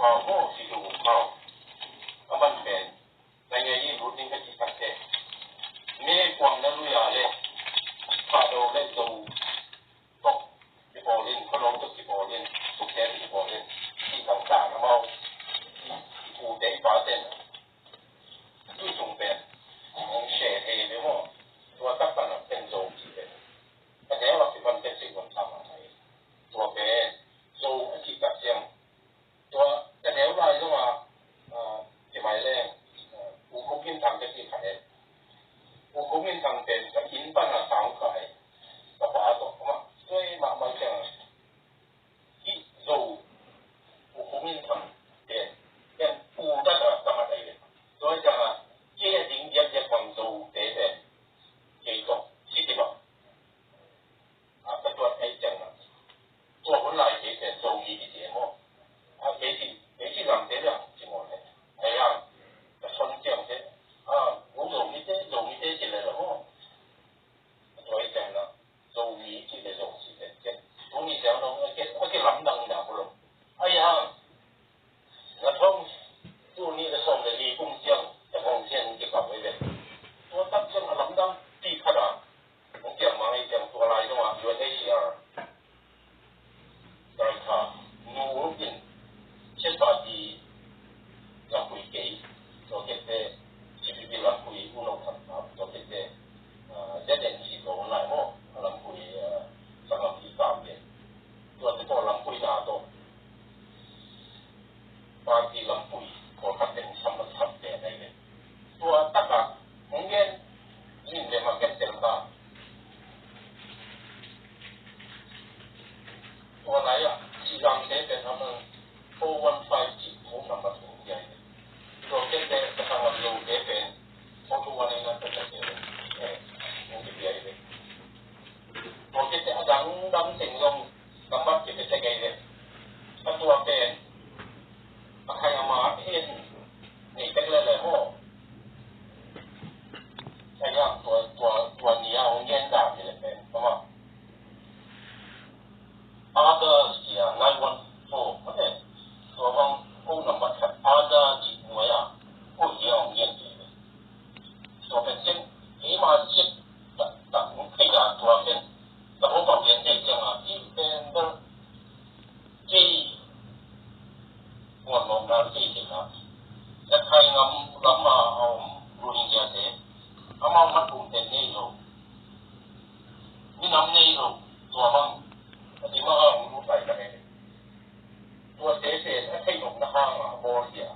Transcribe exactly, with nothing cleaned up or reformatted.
Aw, maw, si Zo Hau. A man pen, na ngai in, Ruth in ka cih tak teh, me kuang na lui a le, Fado le Zo tawh kipawl in, Fado tawh kipawl in, Sukte tawh kipawl in, cih tangtak amau i, i pute i pate in, tui sung pen hong share thei ve maw. Tua tak pan a pen Zo cih pen, ka neu a kipan pen cih gon tham a thei. Tua pen Zo a cih tak ciang, tua ka neu lai zong a, a, ci mai leng, a, U Khuk Min Thang ka ci kha e. U Khuk Min Thang pen ka inn pan a sang kha e. Ka pa tawh, amah suai mahmah ciang a, hih Zo, U Khuk Min Thang pen, pen u tak a ka mat ai ve. Tua ciang a, kei a ding diakdiak bang Zo te pen, kei tawh, si ti bang. A, ka tuat ai ciang a, tua hun lai kei pen Zomi kiti e maw. A, kei ci, kei ci lam te liang ci maw le. Ai a, ka son ciang te, a, u Zomite, Zomite ci le la maw. A, tua ai ciang a, Zomi ci le Zo ci le ciang. Tuni ciang dong, a, kei, a, kei lamdang na maw lo. Ai a, na thong, tuni le sawm le li kum ciang, na thong ciang kikap ai ve. Tua tak ciang a lamdang ti khat a, hong kiam mang ai ciang tua lai zong a U N H C R, Director, Nu in, Chin Party lampui kei, tua khit teh, C P P lampui, U No Thang Thang, tua khit teh, ah, Z N C tua hun lai maw, a lampui, ah, sangam i kam ve. Tua te tawh lampui na tawh, party lampui, Kawlkhat teng sam na sam te nai ve. Tua tak a, hong gen, in ve ma ken tel ta. Tua lai a, Sihzang te pen a mang, four one five cih phone number hong pia hi. Tua khit teh, ka sangam Zo te pen, four two one eight number te, eh, hong pia hi. Tua khit teh a dangdang teng zong number kipia tek ei ve. A tua pen, a khai a ma en nei tek lel e maw. Ai a, tua, tua, tua ni a hong gen dan hi le pen, a ma. Others, yeah, nine one four, mate. Tua bang phone number khat, other cih nuai a, oh, yeah, hong gen hi ve. Tua pen ciang, keima ciat, tak, tak, hong thei dan tua pen, tak hong pau gen thei ciang a, i pen bel, kei, muan mawk dan kei kei a. Rakhine ngam lam a, a om, Rohingya te, amau mat um pen nei lo. Minam nei lo, tua bang, a dima a om lu pai ka nei. Tua te pen, a thei nop na hang a, a bawl hi a.